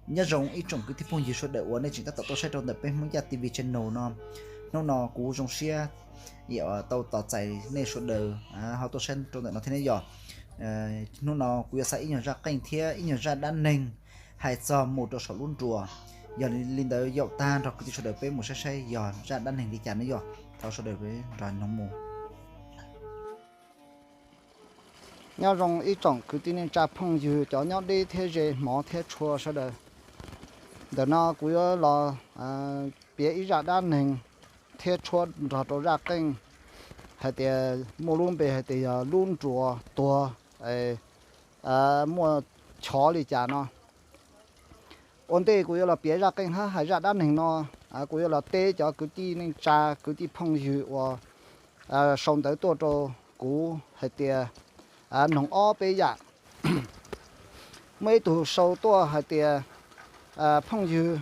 Nyob zoo ib tsoom kwv tij phooj ywg sawv daws uas nej tseem tab tom tuaj saib rau ntawm peb Hmoob Yaj T V channel no. Hnub no kuv zoo siab tau tos txais nej sawv daws ho tuaj saib rau ntawm no thiab ne yog. Hnub no kuv yuav xa ib nyuag zaj qeej thiab ib nyuag zaj dab neeg hais txog mus rau saum lub nruas. Yog li ntawd yaum tag nrog kwv tij sawv daws peb mus saib saib yog zaj dab neeg li cas ne yog. Thov sawv daws nrog mus. Nyob zoo ib tsoom kwv tij neej tsa phooj ywg cov nyob deb thiab ze, hmov thiab tshua sawv daws. Ntawm no kuv yuav los piav ib zaj dab neeg thiab tshuab nrog rau zaj qeej hais tias muaj lub npe hais tias yog lub nruas tuag, muaj chov li cas no. Ua ntej kuv yuav los piav zaj qeej hab hais zaj dab neeg no, kuv yuav los teb cov kwv tij neej tsa kwv tij phooj ywg uas sau ntawv tuaj rau kuv hais tias noog ob peb yam. Muaj ib tug sau tuaj hais tias, phooj ywg,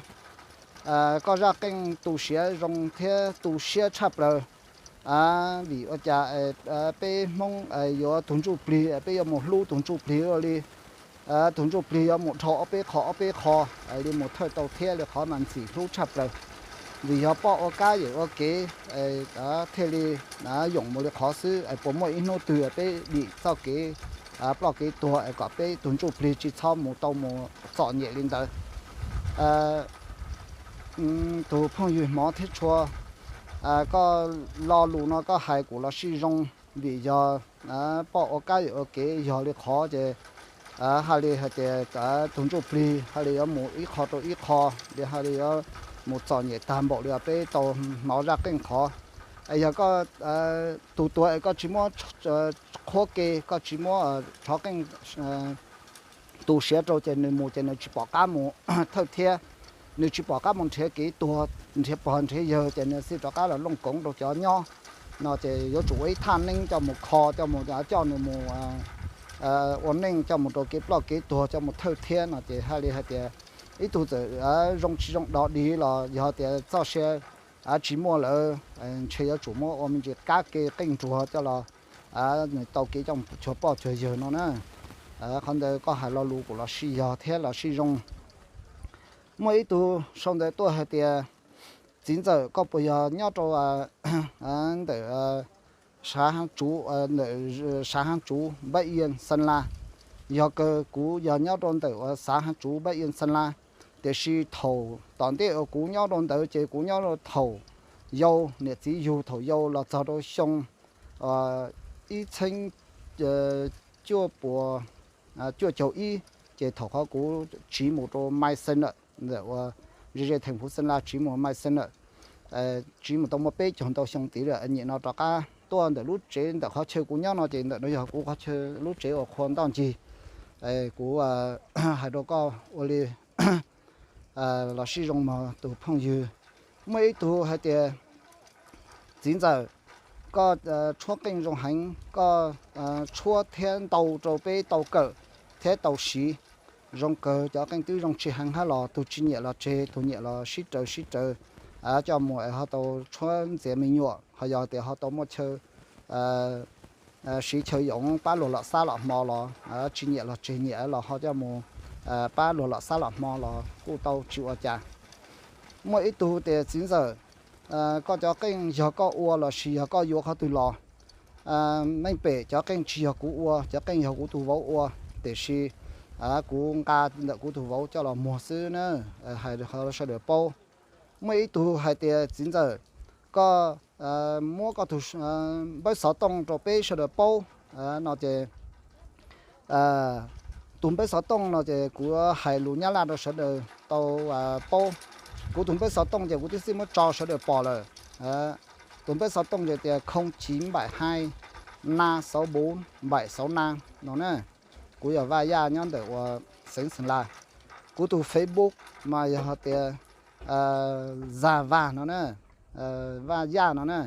koj zaj qeej tu siav zoo thiab tu siab tshaj plaws, vim ua cas peb Hmoob yuav tus ntsuj plig peb yuav mus hlub tus ntsuj plig ua li, tus ntsuj plig yuav mus dhau ob peb qho ob peb qho li mus thawj tau thiab li qhov mas ntxim hlub tshaj plaws. Vim yog poj ua kab yawm ua kev thiaj li yoom mus li qhov xwb, puas muaj ib hnub twg peb dim txoj kev ploj kev tuag es kom peb tus ntsuj plig tsis txhob mus tau mus txom nyem li ntawd. Tus phooj ywg hmov thiab tshua, koj lo lus no koj hais kuv los sib zoo, vim yog poj ua kab yawm ua kev yog li qhov ces hais li hais tias tus ntsuj plig hais li yuav mus ib qho rau ib qho li, hais li yuav mus txom nyem tag npaum li peb tau hnov zaj qeej qhov. Es yog koj tus tuag es koj tsis muab qhuab ke, koj tsis muab rov qeej tu siav rau ces nws mus ces nws tsis pom qab mus thawj thiab, nws tsis pom qab mus nrhiav kev tuag, nrhiav pog nrhiav yawg ces nws xij rov qab los looj koov rau cov nyob no ces yuav tsum ua ib thaj neeb coj mus kho, coj mus coj nws mus ua neej, coj mus rau kev ploj kev tuag, coj mus thawj thiab no ces hais li hais tias ib tug txawm zoo tsis zoo dog dig los yog tias txoj sia tsis muaj lawm, ntshe yuav tsum muab ua me ntsis kab ke qeej nruas coj los nws tau kev coj mus cuag poj cuag yawg no na. Qhov ntawd koj hais lo lus kuv los sib yog thiab los sib zoo. Muaj ib tug sau ntawv tuaj hais tias, txiv ntxawm, koj puas yog nyob rau ntawm saav haav tsuv, ntawm saav haav tsuv Npab Ian Xeeb Las? Yog kawg, kuv yog nyob rau ntawm uas saav haav tsuv Npab Ian Xeeb Las, tiam sis thaum tom ntej uas kuv nyob rau ntawd ces kuv nyob rau thaum yau, niam txiv yug thaum yau los txog rau xyoo ib txheeb cuaj puas cuaj caug ib, ces thaum qhov kuv tsiv mus rau Mai Xeeb lawm, ntawm uas ze ze theem Phuv Xeeb Las tsiv mus Mai Xeeb lawm, tsiv mus tau muaj peb caug ntau xyoo tid lawm, nyem no rov qab tuaj ntawm lub tsev ntawm qhov chaw kuv nyob no ces ntawm no yog kuv qhov chaw lub tsev uas qhua ntoj ncig. Kuv hais rau koj ua li los sib zoo mog tus phooj ywg. Muaj ib tug hais tias, txiv ntxawm, koj tshuab qeej zoo heev, koj tshuab thiab ntau rau peb tau kawm thiab tau siv. Zoo kawg, cov qeej twb zoo tsis heev hab los tus tsis nyiam los tseg, tus nyiam los sib raws sib raws coj mus es ho tau tshuab ntxias me nyuam, ho yog tias ho tau muaj chaw siv chaw yoov pab luag lom xab lom hmo los tsis nyiam los tseg, nyiam los ho coj mus pab luag lom xab lom hmo los kuj tau tsis ua cas. Muaj ib tug tias, txiv ntxawm, koj cov qeej yog koj ua los sis yog koj yuav qhov twg los? Meej pem cov qeej tsis yog kuv ua, cov qeej yog kuv tus vauv ua, tiam sis kuv nqa ntawm kuv tus vauv coj los muag xwb na, hais rau sawv daws paub. Muaj ib tug hais tias, txiv ntxawm, koj muab koj tus npawb xov tooj rau peb sawv daws paub no ces, tus npawb xov tooj no ces kuv hais lus Nyab Laj rau sawv daws tau paub. Kuv tus npawb xov tooj ces kuv twb xij muab tso sawv daws pom lawm. Tus npawb xov tooj ces tias không chín bảy hai năm sáu bốn bảy sáu năm no na. Kuv yog Vaj Yaj nyob ntawm uas xeev Xeem Las. Kuv tus Facebook mas yog tias Zaj Vaj no na, Vaj Yaj no na.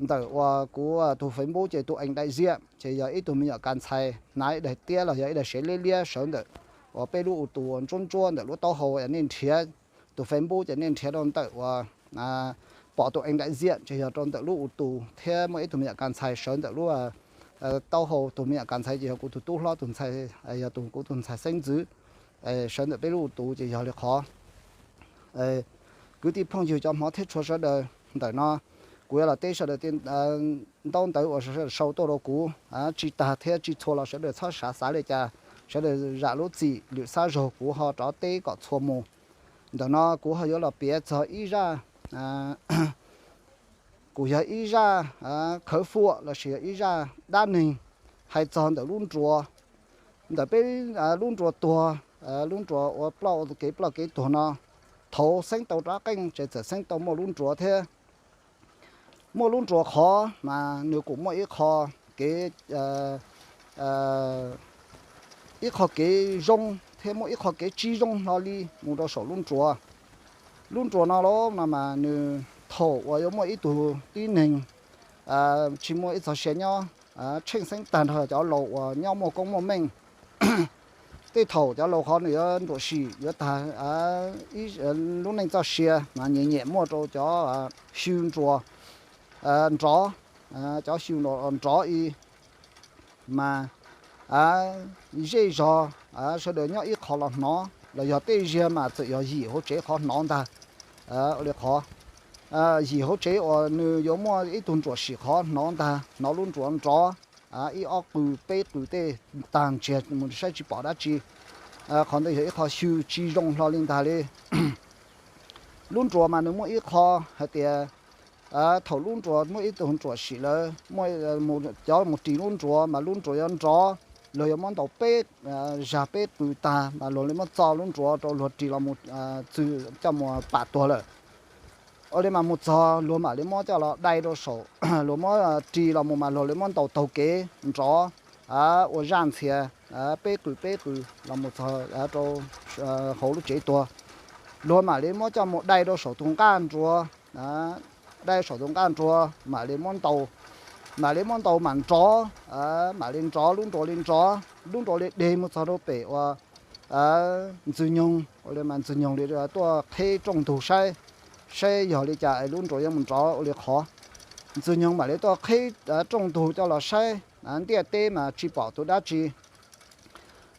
Ntawm uas kuv tus Facebook ces tus ees đại diện ces yog ib tug me nyuam kas ntxhais hnav ib daim tiab los yog ib daim sev liab liab sawv ntawm uas peb lub u tus ntsuab ntsuab ntawm lub taub hau, nej nrhiav tus Facebook ces nej nrhiav rau ntawm uas pom tus ees đại diện ces yog rau ntawm lub u tus thiab muaj ib tug me nyuam kas ntxhais sawv ntawm lub taub hau. Tus me nyuam kas ntxhais ces yog kuv tus tub hlob tus ntxhais, yog tus kuv tus ntxhais xeeb ntxwv. sawv ntawm peb lub tus ces yog li qhov. Kwv tij phooj ywg cov hmov thiab tshua sawv daws, ntawm no kuv yuav los teb sawv daws tej ntaub ntawv uas sawv daws sau tuaj rau kuv, tsis tag thiab tsis txhua los sawv daws txhob xav xav li cas, sawv daws zam lub txim lwm xab zaug kuv ho rov teb kom txhua mus. Ntawm no kuv ho yuav los piav txog ib zaj, kuj yog ib zaj khawv fuam lossis yog ib zaj dab neeg hais txog ntawm lub nruas, ntawm peb lub nruas tuag, lub nruas ua ploj ua kev ploj kev tuag no. Thaum xeeb tau rov qeej ces txawm xeeb tau muaj lub nruas thiab. Muaj lub nruas qhov mas nws kuj muaj ib qho kev, ib qho kev zoo thiab muaj ib qho kev tsis zoo hlo li mus rau saum lub nruas. Lub nruas no los no mas nws thaum uas yuav muaj ib tug tib neeg tsis muaj ib txoj sia nyob, tsheej xeeb tag nrho cov laus uas nyob muaj koob muaj meej. Tej thaum cov laus qhov nws yuav nruam sim yuav tag lub neej txoj sia mas nyiam nyiam muaj rau cov xyw nruas nrov, cov xyw nrov i mas zej zog sawv daws nyob ib qho los hnov, los yog tej zaug mas txawm yog yim hauv tsev qhov hnov ntag. Ua li qhov yim hauv tsev uas nws yuav muaj ib tug nruam sim qhov hnov ntag, hnov lub nruas nrov ib ob qws peb qws tej tag ntsiag mus saib tsis pom dab tsi. Qhov ntawd yog ib qho xyw tsis zoo hlo li ntag li. Lub nruas mas nws muaj ib qho hais tias thaum lub nruas muaj ib tug nruam sim lawm, cov mus ris lub nruas mas lub nruas yuav nrov, luag yuav muab ntaus peb zag peb qws tag mas luag li muab txo lub nruas rau luag ris los mus txwg coj mus pam tuag lawm. Ua li mas mus txog luag mam li muab coj los dai rau saum, luag muab ris los mus mas luag li muab ntaus taug kev nrov ua zaj ntxhias peb qws peb qws los mus txog rau hauv lub tsev tuag. Luag mam li muab coj mus dai rau saum tus nqaj nruas, dai saum tus nqaj nruas mam li muab ntaus, mam li muab ntaus mam nrov, mam li nrov lub nruas li nrov, lub nruas li deg mus txog rau pem uas Ntxwg Nyoog, ua li mas Ntxwg Nyoog li tuaj qheb rooj ntug saib, saib yog li cas es lub nruas yuav mus nrov ua li qhov. Ntxwg Nyoog mam li tuaj qheb rooj ntug coj los saib ntiaj teb mas tsis pom tus dab tsi,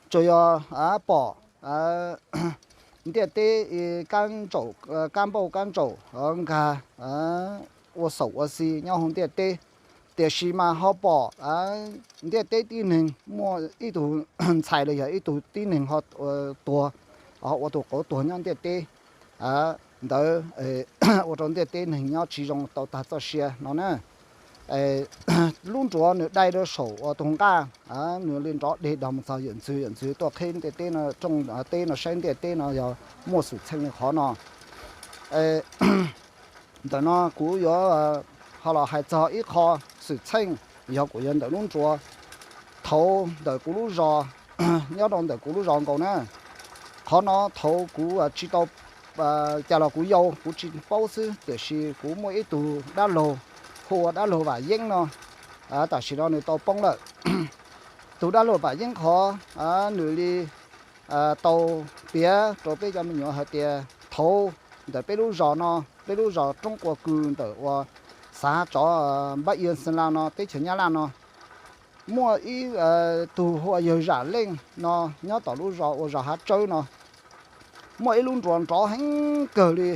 tsuas yog pom ntiaj teb kab npauj kab ntsaum nkag ua xaum ua xi nyob hauv ntiaj teb. Tiam sis mas ho pom ntiaj teb tib neeg muaj ib tug ntxhais los yog ib tug tib neeg ho tuag, ho ua tus qauv tuag nyob ntiaj teb ntawd, ua rau ntiaj teb neeg nyob tsis zoo tau tag txoj sia no na. Lub nruas nws dai rau saum uas tus nqaj, nws li nrov deg dog mus txog yawm ntxwg, yawm ntxwg tuaj qheb ntiaj teb no, rooj teb no saib ntiaj teb no yog muaj xwm txheej li qhov no. Ntawm no kuv yuav ho los hais txog ib qho xwm txheej, yog kuj yog ntawm lub nruas thaud ntawm kuv lub zos, nyob rau ntawm kuv lub zos nkaus na. Qhov no thaud kuv tsis tau, cas los kuv yau kuv tsis paub xwb, tiam sis kuv muaj ib tug dab laug hu ua dab laug Vam Yeeb no, tam sim no nws tau poob lawm. Tus dab laug Vam Yeeb qhov nws li tau piav rau peb cov me nyuam hais tias thaud ntawm peb lub zos no, peb lub zos Roob Quas Kws ntawm uas xav tsov Npab Ia Xeeb Laj no, teb chaws Nyab Laj no, muaj ib tug hu ua yawg Zam Leej no nyob tom lub zos ua zos Hav Tsawb no. Muaj ib lub nruas nrov heev kawg li,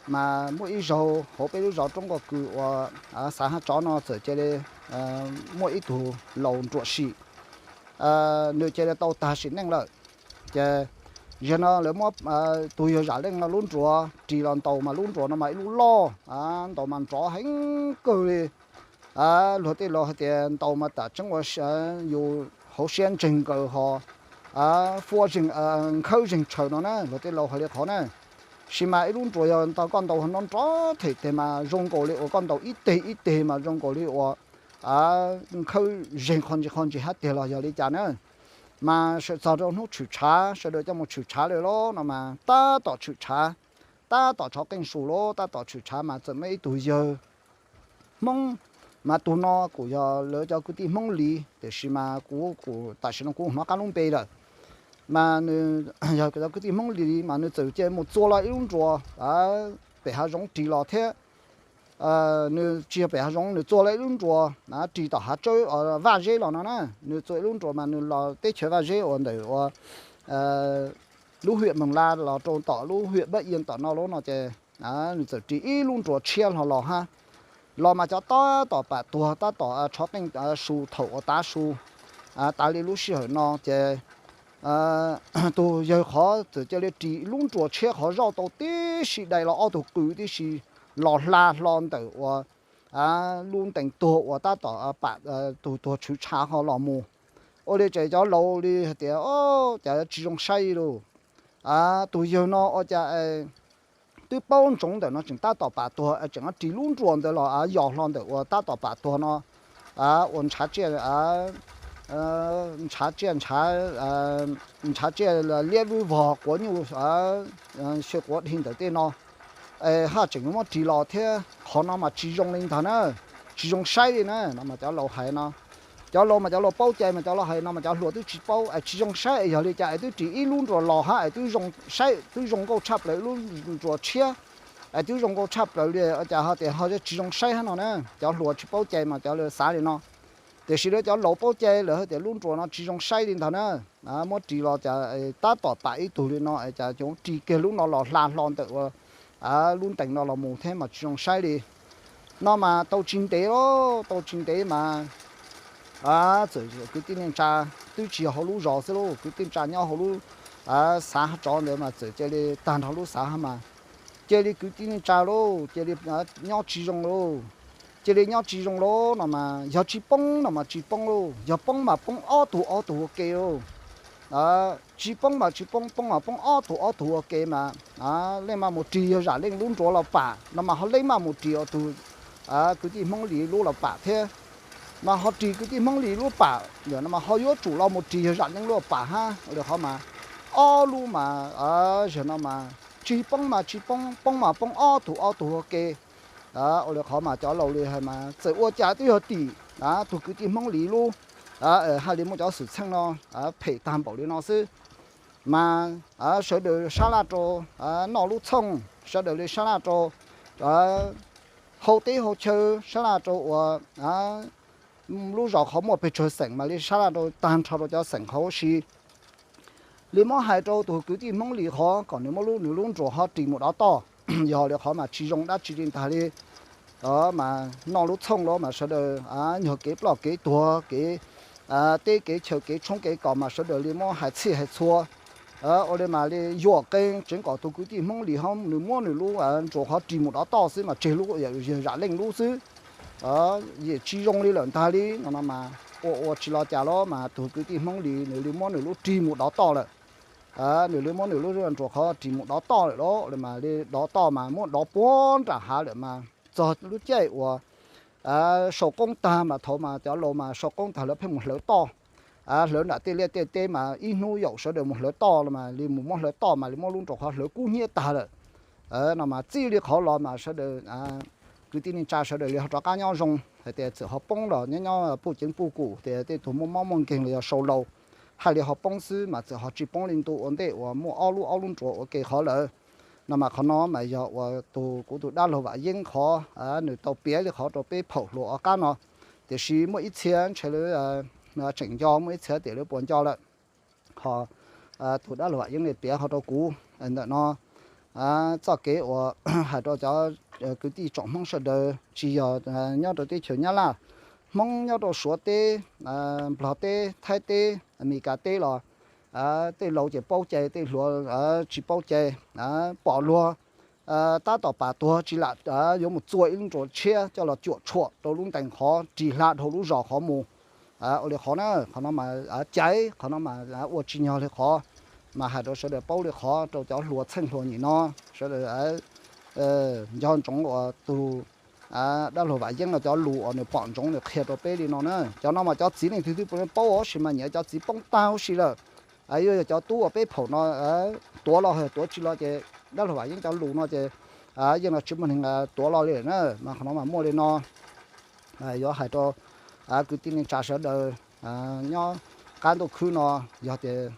mas muaj ib zaug hauv peb lub zos Roob Quas Kws uas xav Hav Tsov no txawm cia li muaj ib tug laus nruam sim, nws cia li tau tag sim neej lawm. Ces zaum no lawv muab tus yawg Zam Leej no lub nruas ris los ntaus mas lub nruas no mas ib lub loj, ntaus mas nrov heev kawg li. Luag tej laus hais tias ntaus mas tam tseeb ua yus hauv siab ntseeg nkaus ho fuab nkhawb zeeg tshaws no na, luag tej laus hais li qhov na. Sis mas ib lub nruas yog ntau koj ntaus no nrov them teg mas zoo nkaus li uas koj ntaus ib teg ib teg mas zoo nkaus li uas nkhawb zeeg qhov ntsis qhov ntsis hab tiag los yog li cas na. Mas sawv txog rau hnub tshwm tshav sawv daws coj mus tshwm tshav lawm lauj no mas tab tom tshwm tshav, tab tom tshov qeej su lauj, tab tom tshwm tshav mas txawm muaj ib tug yawg Hmoob, mas tus no kuj yog lawv cov kwv tij Hmoob Lis, tiam sis mas kuv, kuv tam sim no kuv hnov qab lub npe lawm. Mas nws yog cov kwv tij Hmoob Lis mas nws txawm cia mus txua los ib lub nruas pem hav zoov ris los thiab. Nws tsis yog pem hav zoov, nws txua los ib lub nruas ris tom Hav Tsawb, Vaj Zeb los no na. Nws txua ib lub nruas mas nws los teb chaws Vaj Zeb uas ntawm uas lub hiam Moos Las los rau tom lub hiam Npab Yia tom no lawm no ces nws txawm ris ib lub nruas tshiab hlo los hab. Los mas cov tab tom pam tuag, tab tom tshov qeej su thaum uas tav su. Tav li lub sij hawm no ces tus yawg qhov txawm cia li ris lub nruas tshiab qhov zoj tau tib si dai los ob tug qws tib si los hla hlo ntawm uas lub ntees tuag uas tab tom pam tus tuag tshwv tshav ho los mus. Ua li ces cov laus li hais tias, o, cas tsis zoo saib lauj. Tus yawg no ua cas twb paub ntsoov ntawm no tseem tab tom pam tuag es tseem ris lub nruas ntawd los yos hlo ntawm uas tab tom pam tuag no, uas ntshav tsiaj, ntshav tsiaj, ntshav tsiaj liab vwb vog quav nyuj xyaw quav dhi ntawm tej no, es haj tseem muab ris los thiab, qhov no mas tsis zoo li ntag na, tsis zoo saib li na no mas cov laus hais no. Cov laus mas cov laus paub cai mas cov laus hais no mas cov hluas twb tsis paub es tsis zoo saib es yog li cas es twb ris ib lub nruas los hab es twb zoo saib, twb zoo nkauj tshaj plaws ib lub nruas tshiab es twb zoo nkauj tshaj plaws li, cas ho tias ho tsis zoo saib hab no na. Cov hluas tsis paub cai mas cov xav li no. Tiam sis lawv cov laus paub cai lawv hais tias lub nruas no tsis zoo saib li ntag na. Muab ris los cas tab tom pam ib tug li no es cas cov ris kiag lub no los hla hlo ntawm uas lub ntees no los mus thiab mas tsis zoo saib li. No mas tau tsis ntev lauj, tau tsis ntev mas txawm kwv tij neej tsa twb tsis yog hauv lub zos xwb lauj, kwv tij neej tsa nyob hauv lub xav tsov ntawd mas txawm cia li tag nrho lub xav mas cia li kwv tij neej tsa lauj, cia li nyob tsis zoo lauj. Cia li nyob tsis zoo lauj no mas yog tsis poob no mas tsis poob lauj, yog poob mas poob ob tug ob tug ua ke lauj. Tsis poob mas tsis poob, poob mas poob ob tug ob tug ua ke mas leej maj mus ris yawg zam leej lub nruas los pam no mas ho leej maj mus ris ua tus kwv tij Hmoob Lis lub los pam thiab. Mas ho ris kwv tij Hmoob Lis lub pam no mas ho yuav tsum los mus ris yawg zam leej lub los pam hab. Ua li qhov mas ob lub mas, zaum no mas tsis poob mas tsis poob, poob mas poob ob tug ob tug ua ke. Ua li qhov mas cov laus li hais mas txawm ua cas twb yog tim tus kwv tij Hmoob Lis lub, haj li muaj cov xwm txheej no phem tag npaum li no xwb. Mas sawv daws sab laj rau noj lub txhooj, sawv daws li sab laj rau hau teb hau chaw, sab laj rau uas lub zos qhov muaj pes tsawg xeem mas li sab laj rau tag nrho rau cov xeem qhov huv si. Li muab hais rau tus kwv tij Hmoob Lis qhov kom nws muab lub, nws lub nruas ho ris mus dov toj. Yog li qhov mas tsis zoo dab tsi li ntag li. Mas noj lub txhooj los mas sawv daws nyuag kev ploj kev tuag, kev teb kev chaw, kev tshoob kev kos mas sawv daws li muab hais txhij hais txhua. Ua li mas li yuam qee tseev kom tus kwv tij Hmoob Lis ho nws muab nws lub nruas qhov ris mus dov toj xwb mas tseg lub yawg zam leej lub xwb. Yeej tsis zoo li lawm ntag li no no mas ua ua tsis los cas los mas tus kwv tij Hmoob Lis nws li muab nws lub ris mus dov toj lawm. Nws li muab nws lub nruas qhov ris mus dov toj lawm los mas li dov toj mas muab dov puag nram hav lawm mas txog lub caij uas sau qoob tag mas thaum mas cov laus mas sau qoob tag lawv pheej mus hlawv toj, hlawv nram tej liaj tej teb mas ib hnub yaum sawv daws mus hlawv toj los mas li mus muab hlawv toj mas li muab lub nruas qhov hlawv kub hnyiab tag lawm. No mas txij li qhov los mas sawv daws kwv tij neej tsa sawv daws li ho rov qab nyob zoo, hais tias txawm ho poob los nyob nyob puj ceev puj kum tias tej tug muaj mob muaj nkeeg los yog sau laus, hais li ho poob xwb mas txawm ho tsis poob li ntu ua ntej uas muaj ob lub, ob lub nruas ua ke qhov lawm. No mas qhov no mas yog uas tus, kuv tus dab laug Vam Yeeb qhov nws tau piav li qhov rau peb phaum hluas ob qab no. Tiam sis muaj ib txhia ntshai lawv tseem nco, muaj ib txhia tias lawv puas nco lawm. Ho tus dab laug Vam Yeeb li piav qhov rau kuv ntawm no, txoj kev uas hais rau cov kwv tij tsoom Hmoob sawv daws tsis yog nyob rau teb chaws Nyab Laj, Hmoob nyob rau Suav teb, Nplog teb, Thaib teb, Amelikas teb los tej laus ces paub cai, tej hluas tsis paub cai, pom luag tab tom pam tuag tsis lam yuav mus txua ib lub nruas tshiab coj los cuam tshuam rau lub ntees qhov ris hla dhau lub zos qhov mus. Ua li qhov na, qhov no mas caiv, qhov no mas ua tsis nyog li qhov, mas hais rau sawv daws paub li qhov rau cov hluas txheej hluas nyem no, sawv daws nco ntsoov uas tus dab laug Vam Yeeb no cov lus uas nws pom ntsoov nws qhia rau peb li no na. Cov no mas cov txiv neej twg twb puav leej paub tab sis mas nyiam cov txiv poob tag huv si lawm. Yuav yog cov tub uas peb phaum no tuav los tuav tsis los ces dab laug Vam Yeeb cov lus no ces yeej los tsis muaj neeg tuav los li na. Mas qhov no mas muaj li no, yuav hais rau kwv tij neej tsa sawv daws nyob qab ntuj khwb no, yog tias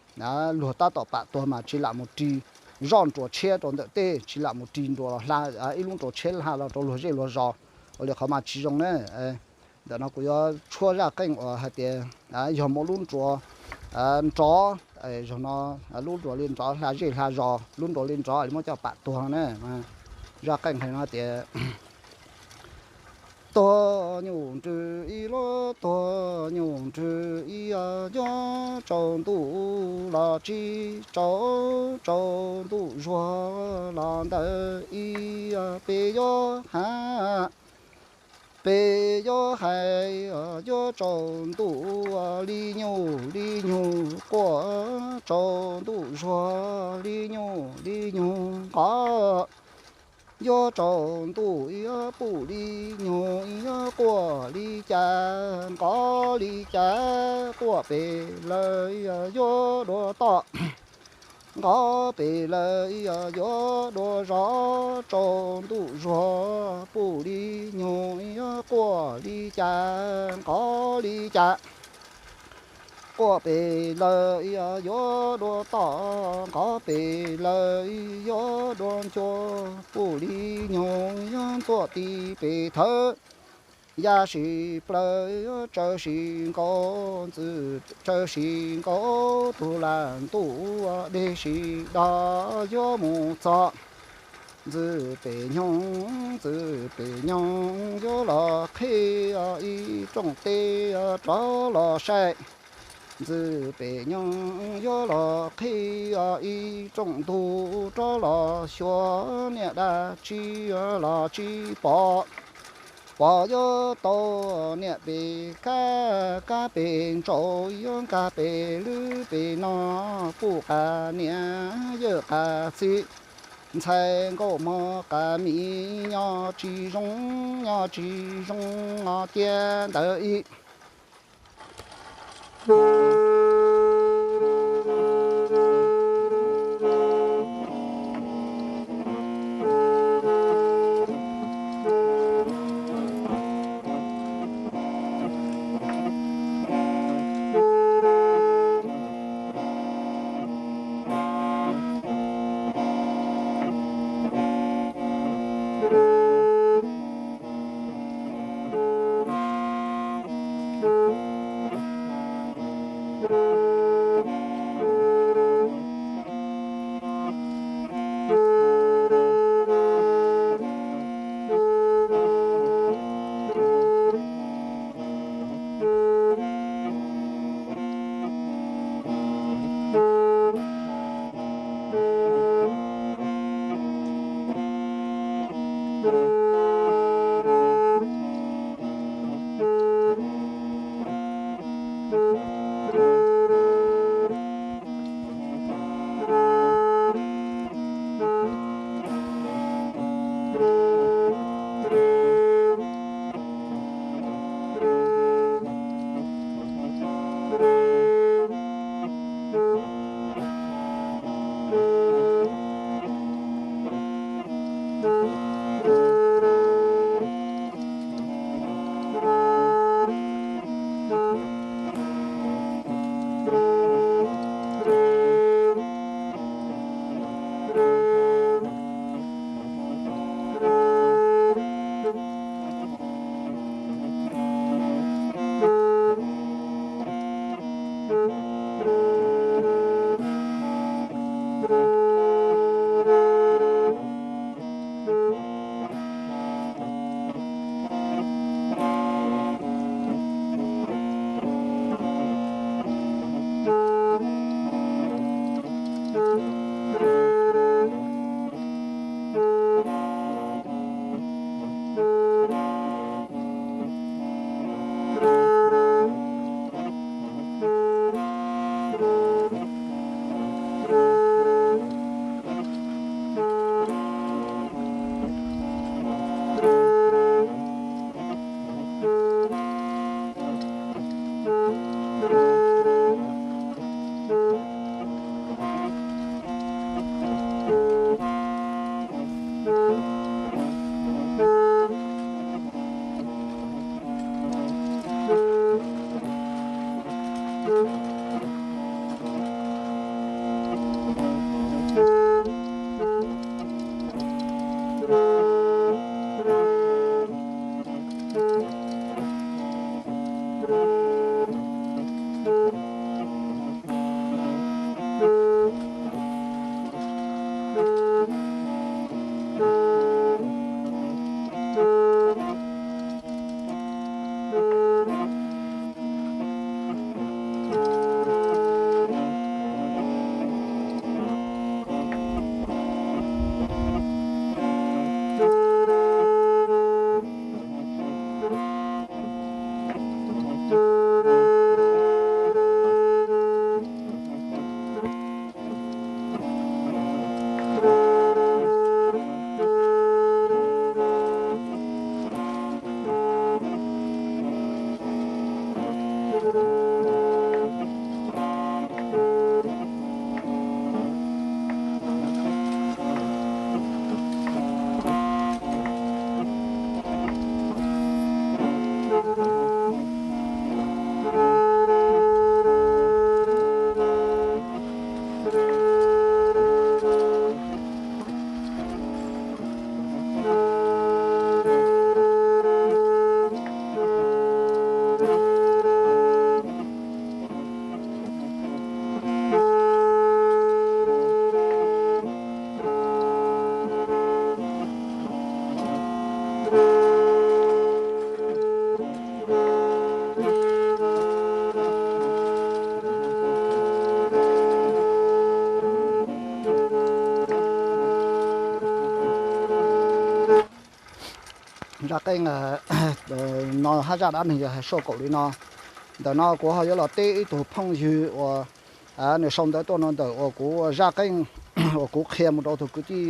luag tab tom pam tuag mas tsis lam mus ris zoj nruas tshiab rau ntawm tej, tsis lam mus ris nruas los hla ib lub nruas tshiab hla los rau luag zej luag zos. Ua li qhov mas tsis zoo na. Ntawm no kuv yuav tshuab zaj qeej uas hais tias yog muaj lub nruas nrov Zaum no lub nruas li nrov hla zej hla zos, lub nruas li nrov li muab coj pam tuag na. Zaj qeej hais no tias, tuag nyuj nrwg ib lub, tuag nyuj nrwg ib, yuav tsaus ntuj los tsis tsaus, tsaus ntuj zuag los ntawd ib, peb yuav hais, peb yuav hais, yuav tsaus ntuj li nyuj li nyuj quaj, tsaus ntuj zuag li nyuj li nyuj nqov. Yuav tsaus ntuj ib, puj li nyuj ib, quaj li cas nqov li cas, quaj pem lawm yuav dua toj, nqov pem lawm yuav dua zos, tsaus ntuj zuag puj li nyuj ib, quaj li cas nqov li cas, quaj pem lawm yuav dua toj, nqov pem lawm yuav dua ncua, puj li nyuj ntxuaj ti pem thawv, ya sis plaws tsaws sis nkaus, ntxwv tsaws sis nkaus, tug lam ntuj dej sis dog yuav mus txog. Ntxwv pem nyoog, ntxwv pem nyoog yuav los qhib ib rooj teb rov los saib. Ntxwv pem nyoog yuav los qhib ib rooj ntug rov los xyuas, niam dab tsi los tsis pom. Pom yuav tau niam pem kab, kab pem ntsaum, yuav nkag pem lwb pem no, puj qas niam yawm qas txiv, ntxhais nkauj mog qas mis, nyob tsis zoo, nyob tsis zoo cia ntawd ib. Zaj qeej no hab zaj dab neeg yog hais suaj kaum li no. Ntawm no kuv ho yuav los teb ib tug phooj ywg uas nws sau ntawv tuaj no ntawm uas kuv zaj qeej uas kuv qhia mus rau tus kwv tij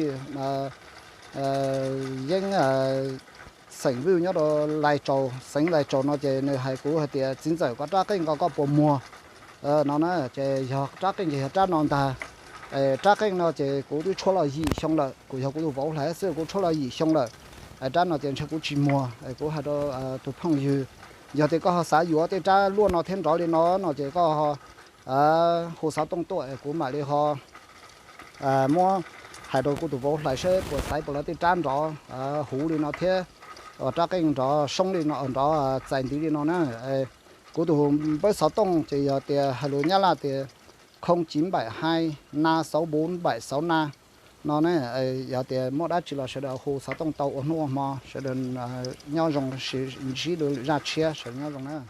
Yeeb, xeem Vwj nyob rau Lai Tsaus, xeev Lai Tsaus no ces nws hais kuv hais tias txiv ntxawm, koj rab qeej ko koj puas muag no na. Ces yog rab qeej ces yog rab no ntag. Rab qeej no ces kuv twb tshuab los yim xyoo lawm, kuv yog kuv tus vauv hlais xwb kuv tshuab los yim xyoo lawm. Rab no ces ntshe kuv tsis muag. Kuv hais rau tus phooj ywg, yog tias koj ho xav yuav tej rab luaj no thiab nrov li no no ces koj hu xov tooj tuaj es kuv mam li ho muab hais rau kuv tus vauv hlais saib puas xaiv puas lawv tej rab nrov huv li no thiab rab qeej nrov soob li no, nrov txais ntiv li no na. Kuv tus npawb xov tooj ces yog tias hais lus Nyab Laj tias không chín bảy hai năm sáu bốn bảy sáu năm no ne. Yog tias muaj dab tsi los sawv daws hu xov tooj tau ua hnub ua hmo, sawv daws nyob zoo, ntsib lwm zaj tshiab, sawv daws nyob zoo na.